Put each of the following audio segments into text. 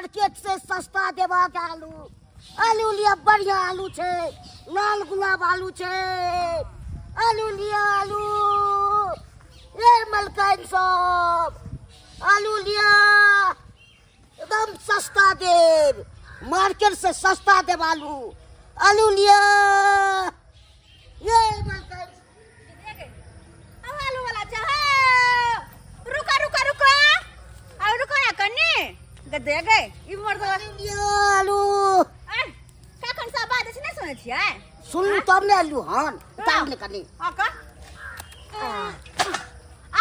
Market से सस्ता देबा के आलू। आलू लिया, बढ़िया आलू छे, लाल गुलाब आलू छे। आलू लिया आलू, ये मलकाइन सब आलू लिया, एकदम सस्ता देब, मार्केट से सस्ता देब आलू। आलू लिया ये मलकाइन। आलू वाला चाहे रुका रुका रुका, आलू रुको ना कन्नी गदे गए ई मर्द आलू। कखन सा बात छै नै सुनै छियै? सुन तब ने आलू। हां ताम ने कनी। हां का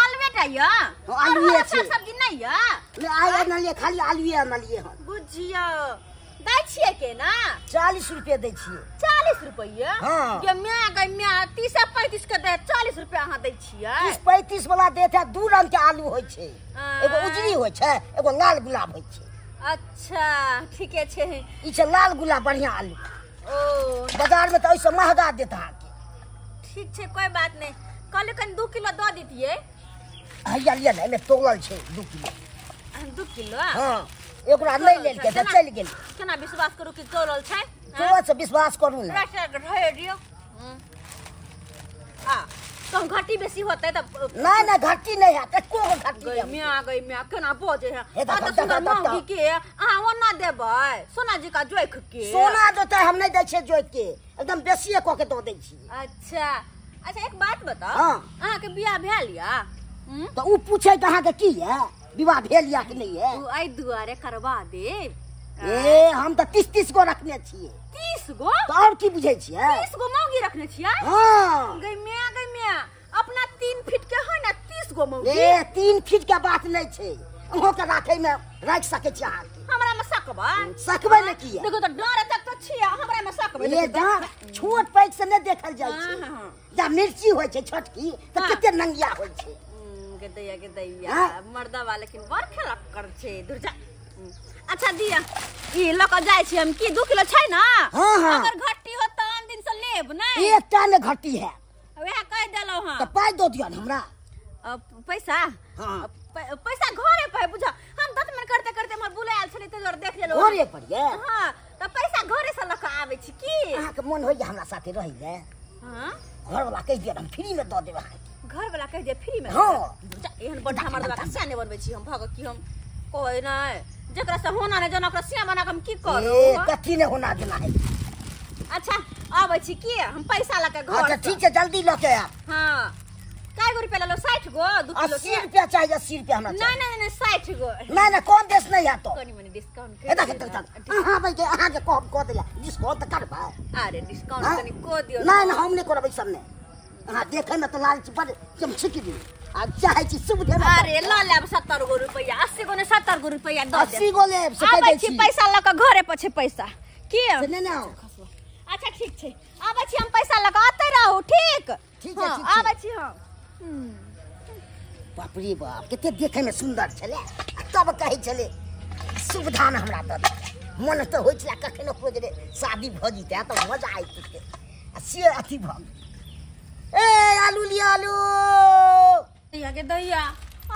आलू बेटा या आलू ये सब्जी नै या? ले आय न लिए, खाली आलू ये न लिए। हां बुझियो दै छियै के ना? 40 रुपया दै छियै। 40 रुपया? हां। ये म्या गई म्या 30 से 35 के दे, 40 रुपया अहाँ दै छियै। 30 35 वाला देत है। दू रंग के आलू होय छै, एगो उजली होय छै, एगो लाल गुलाब होय छै। अच्छा ठीके छै। ई छै लाल गुलाब बढ़िया आलू। ओ बाजार में तो ऐसे महंगा देता है। ठीक छै कोई बात नहीं। कहले कनी 2 किलो दऽ दितियै। हैया लिया ने, एमे तोलल छै 2 किलो। 2 किलो? हां एकरा नहीं लेल के चलि गेल। केना विश्वास करू कि तोलल छै? तोरा से विश्वास करू ने। रहे दियौ। आ कहूं घाटी बेसी होतै त? नहीं नहीं घाटी नहीं है, एको गो घाटी गई म्या गई म्या केना बजे है। आ त सुंदर मौगी के अहाँ ओना देबै सोना जी का जोइख के? सोना जोते हम नहीं दै छियै जोइख के, एकदम बेसिए क के दऽ दै छियै। अच्छा अच्छा एक बात बताओ, अहाँ के बियाह भेल या? त उ पूछै त अहाँ के की है, विवाह भेल या कि नहीं है? उ एहि दुआरे करवा देब। ए हम त 30-30 गो रखने छियै। 30 गो? त और की बुझै छियै? 30 गो मौगी रखने छियै? हां। गई म्या गई म्या अपना 3 फीट के है ना 30 गो मौगी। ए 3 फीट के बात नहीं छै, अहों के राखै में राख सकै छी अहाँ के। हमरा में सकबै? सकबै ने किया? देखो त डर तक तो छियै, हमरा में सकबै। ए डार छोट पैक से नहीं देखल जाइ छै। जा मिर्ची होय छै छोटकी त कते नंगिया होय छै। गदैया गदैया मर्दवा लेकिन बड़ खेला कर छै दुर्जा। अच्छा दिया ई ल के जाय छी हम की 2 किलो छै ना? हां हां। अगर घट्टी हो त आन दिन से लेब नै? एकटा ने घट्टी है। वएह कह देलौ हां। त पाइ दऽ दियौ हमरा। पैसा? हां। पैसा घरे पर बुझा, हम 10 मिनट करते करते हमर बुलायल छलै त जर देख लेलौ। घरे पर ये? हां त पैसा घरे से ल के आबै छी की? अहाँ के मन होइया हमरा साथे रहै ले? हां। घर वाला कहि दियौ हम फ्री में दऽ देब अहाँ के। घर वाला कहि दे फ्री में? हां। एहन बड्ढा मर्दवा के सिया नै बनबै छी हम, भग की हम कहै नै जेकरा से होना नै जना ओकरा सिया बना के हम की करू? ए कथी नै होना देना है। अच्छा आबै छी की हम पैसा ल के घर। अच्छा ठीक छै जल्दी ल के आब। हां काय गो रुपया लेलो? 60 गो 2 किलो के। 80 रुपया चाहिए, 80 रुपया हमरा चाहिए। नहीं नहीं 60 गो। नहीं नहीं कम बेस नहीं है तो। कनी मनी डिस्काउंट कर। ए देख देख अहाँ भाई के अहाँ के कम क देला डिस्काउंट त करबै। अरे डिस्काउंट कनी को दियो। नहीं नहीं हम नहीं करबै सब ने। अहाँ देखै में त लालच बड़ हम छिक दी आ चाहै छी सुविधे में। अरे ल लेब 70 गो रुपया, 80 गो ने 70 गो रुपया the they. 80 गो लेब से कह दै छी। पैसा ल के घरे पर छै पैसा की से ने ना। अच्छा ठीक छै आबै छी हम पैसा ल के, आते रहू। ठीक ठीक छै ठीक आबै छी हम। बाप रे बाप कते देखै में सुंदर छलै आ तब कहै छलै सुविधा में हमरा दऽ दे। मन तऽ होइ छलै कखनो खोज रे शादी भऽ जेतै तऽ मजा आबि जेतै आ से अथी भऽ गेल। ए आलू लिया आलू। दैया के दैया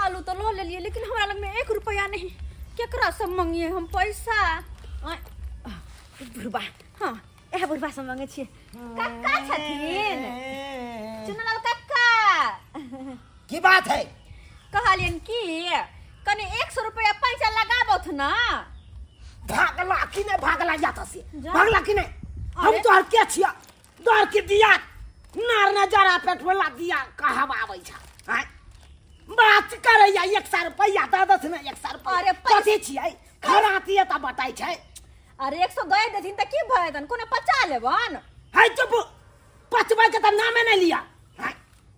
आलू तो लो लेलिए लेकिन हमरा लग में 1 रुपया नहीं, केकरा से मंगिए हम पैसा? बुढ़बा हां एह बुढ़बा से मंगे छियै। कक्का छथिन चुनलाल कक्का? की बात है? कहलियन की कनी 100 रुपया पैसा लगाबथ ना। भागला की नहीं भागला जाता से भागला की नहीं? हम तोहर के छिया दर के दिया नार नजारा पेट्रोल दिया कहवा आबै छ हैं बात करैया 100 रुपया दऽ दथ ने 100 रुपया। अरे कथी छियै खराती त बताइ छै। अरे 100 दए देथिन त की भए तन कोनो पचा लेबन? है चुप, पचबै के त नामे नहीं लिया।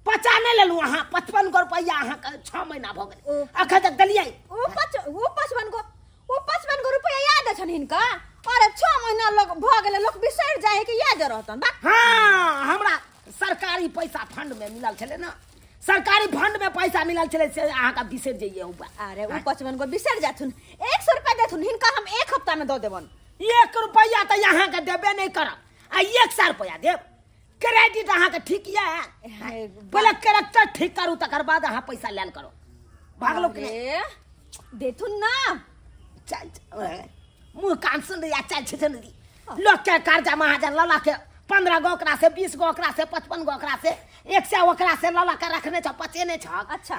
पचा नहीं लेलु अहाँ 55 गो रुपया अहाँ के 6 महीना भ गेल अखन तक देलियै। ओ 55 गो, ओ 55 गो रुपया याद छन हिनका? अरे 6 महीना लोग भ गेलै, लोग बिसरि जाइ कि याद रहतन। हां हमरा सरकारी पैसा फंड में मिलल छलै ना, सरकारी फंड में पैसा मिलल छलै से अहाँ का बिसरि जइयै। अरे ओ 55 गो बिसरि जाथुन, 100 रुपया देथुन हिनका हम 1 हफ्ता में दऽ देबन। 1 रुपया त अहाँ के देबे नहीं करब आ 100 रुपया देब। क्रेडिट अहाँ के ठीक ये पहले कैरेक्टर ठीक करू तकर बाद अहाँ पैसा लेल करो। भागलो कि देथुन ना? चल मुंह कान सुन या चाल छै नदी लोग के कर्जा महाजन लला के 15 गो ओकरा से 20 गो ओकरा से 55 गो ओकरा से 100 ओकरा से लला के रखने छ पचेने छ। अच्छा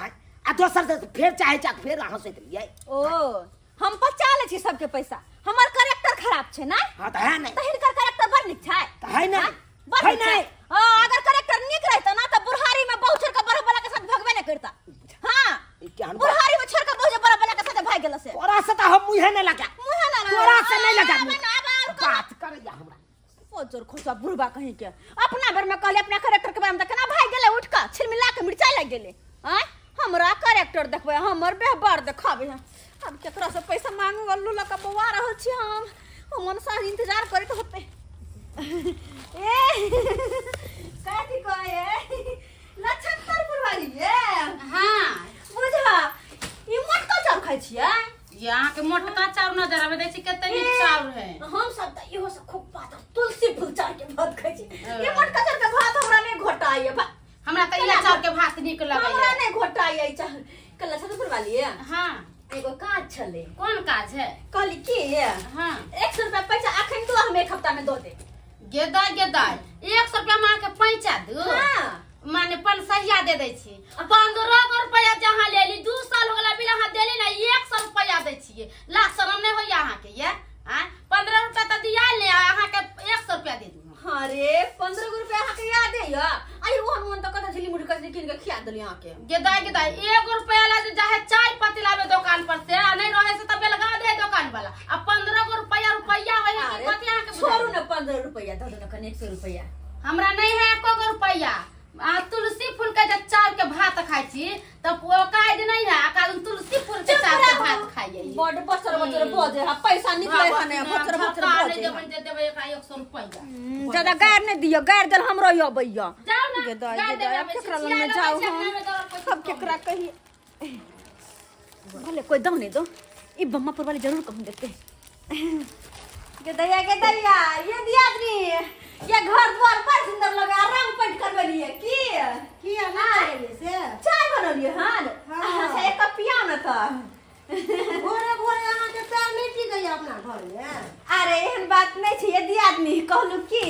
आ दोसर से फेर चाहे छ फेर हंसैत रहियै। ओ हम पचा ले छी सबके पैसा, हमर कैरेक्टर खराब छै ना? हां त है नै। त हिनकर कैरेक्टर बड़ नीक छै। त है नै, बड़ है नीक छै। नै। हां अगर कैरेक्टर नीक रहता ना त बुढ़ारी में बहु छोड़ के बड़ वाला के साथ भगबे नै करता। हां बुढ़ारी में छोड़ के बहु बड़ वाला के साथ भाग गेल से। तोरा से त हम मुहे नै लगा, मुहे ना तोरा से नै लगा, बात करैया हमरा जोर खोसा बुढ़बा कहीं के। अपना भर में कहले अपना कैरेक्टर के बारे में त केना भाग गेले उठ के छिलमिला के मिरचाई लग गेले। हां हमरा कैरेक्टर देखबै, हमर व्यवहार देखाबे। अब केकरा से पैसा मांगू अल्लू लक बौआ रहल छी हम मनसा इंतजार करैत होते। ए कथी कहे लछत्तर बुढ़वाली ये। हां बुझा ई मोटका चाउर खाइ छियै? ये अहाँ के मोटका चाउर नजर आबै दै छी, कते नीक चाउर है। हम सब त इहो सब खूब पातर तुलसी फूल चाउर के भात खाइ छी। ई मोटका चाउर के भात हमरा नै घोटाइए। हमरा त इहे चाउर के भात नीक लगैए। हमरा नै घोटाइए चाउर। कल लछत्तर बुढ़वाली ये। हां एगो काज छले। कोन काज है? कहली की हां 100 रुपया पैसा अखन दो, हम एक हफ्ता में दो दे। गेदाय गेदाय 100 रुपया मां के पैसा दू। हां माने 500 दे दै छी। 15 गो रुपया जहां लेली 2 साल हो गेला बिल अहाँ देली ना 100 रुपया दै छियै। ला शरम नै होइया अहाँ के ये? हां 15 रुपया त दिया ले, अहाँ के 100 रुपया दे दू। हां रे 15 गो रुपया अहाँ के याद है या? आई ओहन ओहन त कत झिली मुड़ी कस किन के खिया देली अहाँ के। गेदाय गेदाय 1 रुपया ला जे जाहे चाय पत्ती लावे दुकान पर से आ नै रहे से त बेलगा दे दुकान वाला। आ 15 गो रुपया रुपया होय है कि कथि अहाँ के? छोड़ू ना 15 रुपया दऽ दो ना कने 100 रुपया। हमरा नै है एको गो रुपया। आ तुलसी फूल के जब चाउर के भात खाइ छी त काज नै है, आ काज तुलसी फूल के चाउर के भात खाइए। बड बचर बचर बजे है, पैसा निकले है ने बचर बचर बजे। नै देबै देबै एकरा 100 रुपया। ज्यादा गार नै दियो, गार देल हमरो अबैया। जाउ ना गेदाय गेदाय अब केकरा लग में जाउ हम, अब केकरा कही भले कोई दो नहीं दो, ई बम्मापुर वाले जरूर कहूं देते। गेदैया गेदैया ये दियादनी ये घर द्वार बड़ सुंदर लगा, रंग पेंट करबलिए की की ना करलिए से चाय बनलिए? हां अच्छा एक कप पिया न त भोरे भोरे अहाँ के पैर नहीं टिकैया अपना घर में। अरे एहन बात नहीं छै ये दियादनी, कहलु की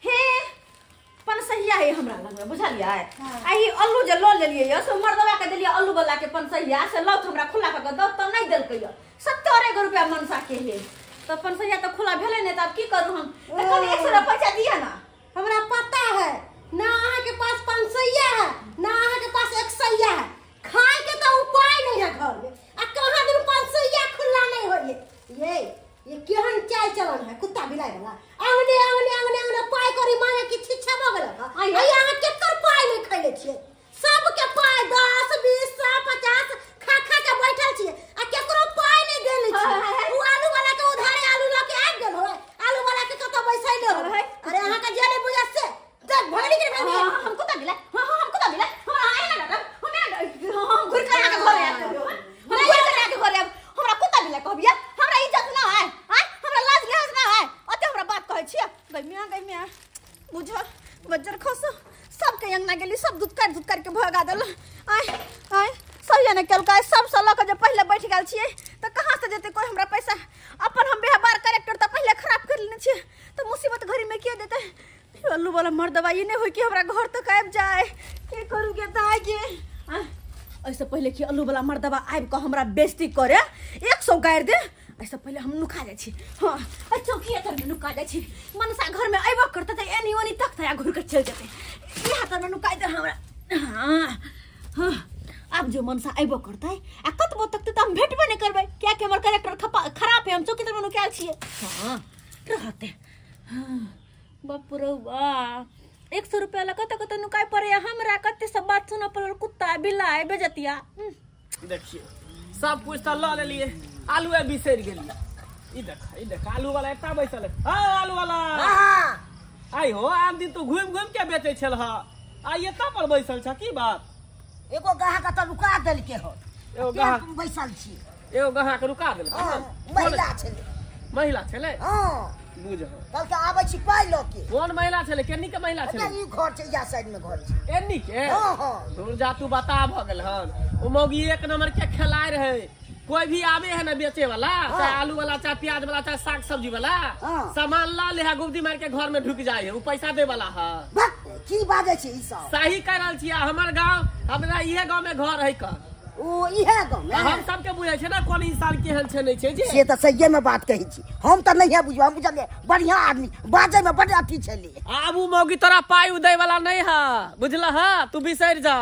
हे पनसहिया है हमरा लग में बुझलियै? आ ई अल्लू जे ल लेलियै य से मर्दवा के देलियै अल्लू वाला के पनसहिया से लौथ हमरा खुला क के दौ त नहीं देलकै य। 70 गो रुपया मनसा के हे त पनसहिया त खुला भेलै नै त आब की करू हम? त कनी 100 रुपया दिया ना। हमरा पता है ना अहाँ के पास पनसहिया है ना अहाँ के पास 100 है, खाए के तो उपाय नहीं है घर में आ कहाँ दिन पनसहिया खुला नहीं होइए। ये केहन चाल चलन है कुत्ता बिलाई वाला, अंगने अंगने अंगने अंगने पाई करी मांगे की छिच्छा भ गेल। आई अहाँ केकर पाई नहीं खैले छियै? सबके पाई 10 20 100 50 खा खा के बैठल छियै आ केकरो पाई नहीं देले छियै। उ आलू वाला के उधारे आलू ल के आबि गेल होय, आलू वाला के कतौ बैसैले होय। अरे अहाँ के जे नहीं बुझत से देख भगनी के भगनी। हां हम कुत्ता बिलाई, हां हां हम कुत्ता बिलाई, हमरा आए ना डर, हम घुर के आके घर आयब, हम घुर के आके घर आयब। हमरा कुत्ता बिलाई कहबिया? हमरा इज्जत ना है, हां हमरा लाज लिहाज ना है, ओते हमरा बात कहै छियै। गई मिया गई मिया बुझ बज्जर खसो सबके अंगना गेली, सब दूध काट के भगा देल। आय आय सब जाने केलकै, सब से लऽ के जे पहिले बैठ गेल छियै त कहाँ से देतै कोई हमरा पैसा? अपन हम व्यवहार कैरेक्टर त पहिले खराब कर लेने छियै त मुसीबत घड़ी में के देतै? अल्लू वाला मर्दवा ई नहीं होय कि हमरा घर तक आबि जाए। के करू गे दाय गे? ऐसे पहिले कि अल्लू वाला मर्दवा आबि कऽ हमरा बेइज्जती करे 100 गारि दे, ऐसे पहिले हम नुका जाइ छी। हाँ चौकी तर में नुका जाइ छी, मनसा घर में अयबो करतै त एनी ओनी तकतै आ घुर के चलि जेतै। इएह तर में नुकाइ दे हमरा। हाँ हाँ आब जो मनसा अयबो करतै आ कतबो तकतै त हम भेटबे नहि करबै, कियाकि हमर कैरेक्टर खराब है, हम चौकी तर में नुकायल छियै। हाँ रहतै। हाँ बाप रे बा 100 रुपया ला कत कत नुकाय पड़े हमरा, कते सब बात सुनऽ पड़ल कुत्ता बिलाइ बेजतिया। देखिए सब कुछ त ल लेलिए, आलूए बिसरि गेलिए। ई देख ई देख आलू वाला एकटा बैसल है। हां आलू वाला, हां आई हो आन दिन तो घुमि घुमि के बेचै छल ह, आई एता पर बैसल छ की बात? एगो ग्राहक त रुका देलके हो, एगो ग्राहक बैसल छी, एगो ग्राहक रुका देलके। महिला छलै, महिला छलै? हां बुझ कल के आबै छी पाइ ल के। कोन महिला छलै? केन्नी के महिला छलै? ई घर छै, या साइड में घर छै। एन्नी के? हां हां दूर जा तू बता भ गेल हन। ओ मौगी एक नंबर के खेलाय रहे, कोई भी आवे है ना बेचे वाला, चाहे आलू वाला, चाहे प्याज वाला, चाहे साग सब्जी वाला, सामान ला ले है गुब्दी मार के घर में ढुक जाए है, उ पैसा दे वाला है। की बाजे छी ई सब? सही कह रहल छी। हमर गांव, हमरा इहे गांव में घर है का। ओ इहे गांव में हम सबके बुझै छै ना कोन इंसान केहन छै नहीं छै जी। से त सहिए में बात कहै छी, हम त नहीं है बुझू, हम बुझलिए बढ़िया आदमी बाजे में बड़ अथी छली। आब उ मौगी तोरा पाई उदय वाला नहीं है, बुझला है? तू बिसरि जा।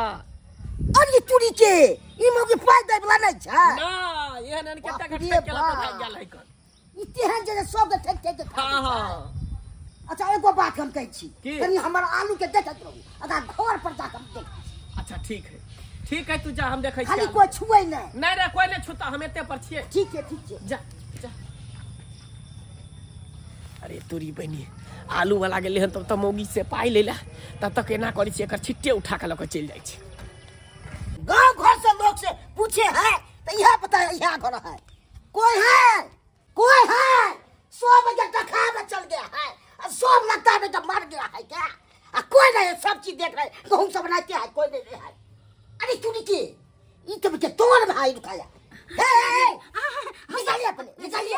अरे चूड़ी के ई मौगी पाई दे वाला नहीं छै ना, एहन एहन केते के ठेक केला त भाग गेल है कन। ई तेहन जे सब के ठेक ठेक के। हां हां। अच्छा एगो बात हम कहै छी, कनी हमर आलू के देखत रहू, अगर घर पर जाके हम देख। अच्छा ठीक है, ठीक है, तू जा, हम देखै छी। खाली कोई छुए नहीं। नहीं रे, कोई नहीं छूता, हम एते पर छियै। ठीक है, ठीक है, जा जा। अरे तोरी बहिनी, आलू वाला गेलै हन तब त मौगी से पाई लेला, तब तक एना करै छी एकर छिट्टे उठा के ल के चलि जाइ छै। गांव घर से लोग से पूछे है तो यह पता है यह घर है, कोई है, कोई है, 100 बजे टखा में चल गया है, सब लगता है बेटा मर गया है क्या? आ कोई नहीं, सब चीज देख रहे, गहूम सब बनाते है, कोई नहीं है। अरे चूड़ी के ई तो के तोड़ भाई रुकाया। हे हे निकालिए अपने, निकालिए।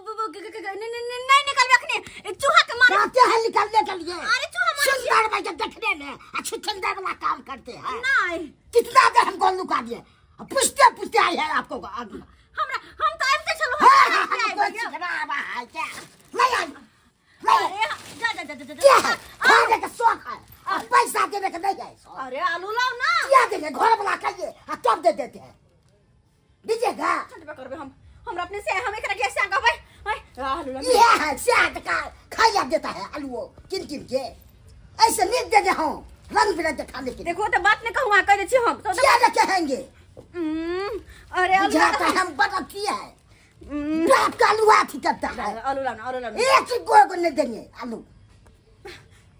नहीं निकालबे अखने, चूहा के मारे आते हैं निकालने के लिए। अरे चूहा मारे सुंदर भाई जब देखने में अच्छे चंदर वाला काम करते हैं। नहीं कितना देर हमको लुका दिए, पूछते पूछते आए हैं आपको आदमी। हमरा हम तो आबते छलो। हां है क्या? नहीं आई नहीं। जा जा जा जा, क्या है? खाने का शौक है, पैसा देने का नहीं है। अरे आलू लाओ ना। क्या देंगे? घर वाला खाइए और तब दे देते हैं। दीजिएगा करबे हम, हमरा अपने से हम एकरा के से कहबै। आलू लाओ। ये है से का खाइया देता है आलू किन किन के, ऐसे नहीं दे दे हम रंग बिरंग के खाने के। देखो तो बात नहीं कहूं, कह दे छी हम तो क्या कहेंगे। अरे आलू जाता हम बड़ा किया है, बाप का आलू आथी करता है। आलू लाओ, आलू लाओ, एक को नहीं देंगे आलू।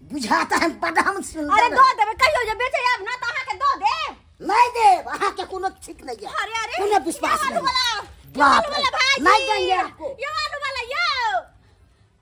बुझाता है बड़ा हम सुंदर। अरे दो देबे कहियो जे बेचे आब ना त अहाँ के दो दे। नहीं देब, अहाँ के कोनो ठीक नहीं है। अरे अरे कोनो विश्वास नहीं। बाप वाला भाई नहीं देंगे आपको। ये आलू वाला यो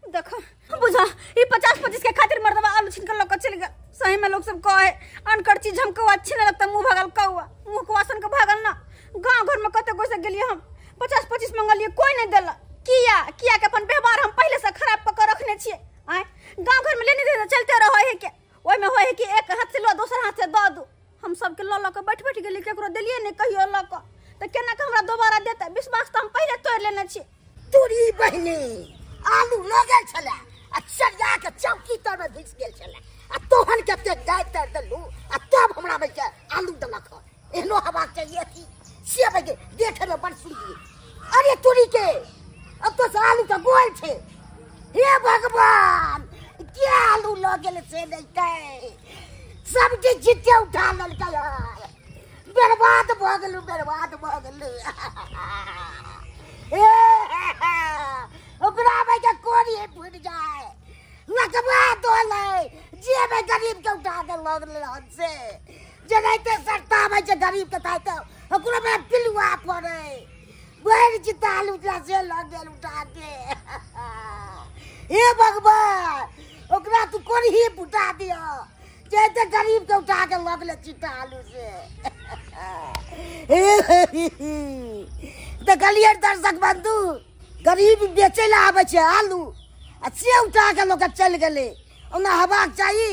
देखो बुझा, ई 50-25 के खातिर मर्दवा आलू छीन के लक चल गेल। सही में लोग सब कहे अनकर चीज हमको अच्छी नहीं लगता, मुंह भागल कौआ, मुंह को आसन के भागल ना। गांव घर में कते गोसे गेलिए हम, 50-25 मंगलिए कोई नहीं देला। किया किया के अपन व्यवहार हम पहले से खराब क के रखने छिए। आय गांव घर में लेने देने चलते रहे है के, ओइ में होय है कि एक हाथ से लो दोसर हाथ से the दो। हम सबके ल ल के बैठ बैठ गेली, केकरो देलिए नहीं कहियो ल के, त केना के हमरा दोबारा देते? विश्वास त हम पहले तोड़ लेने छी। तोरी बहिनी आलू ल गेल छला आ चरिया के चौकी तर में घुस गेल छला, आ तोहन के ते गाय तर देलू, आ तब हमरा में के आलू देलक। एहनो हवा चाहिए थी से बगे देखे में बड़ सुंदर। अरे तोरी के अब तो आलू तो गोल छे। हे भगवान, क्या आलू ल गेल से नहीं के, सबके चिट्ठे उठा ललकै। बर्बाद भ गेलू, बर्बाद भ गेलू। ए ओकरा में के कोरी फूट जाए, लकवा दोले जे में गरीब के उठा के ल गेल हन से, जेनाइते सरता में जे गरीब के ताते ओकरा में पिलुआ पड़े। भरि चित्ता आलू से ल गेल उठा के। हे भगवान, ओकरा तू कोरही फुटा दियो जैते गरीब के उठा के लग ले चिट्टा आलू से। देखलिए दर्शक बंधु, गरीब बेचे ला आबै छै आलू आ से उठा के लोग चलि गेलै। ओना हेबाक चाही।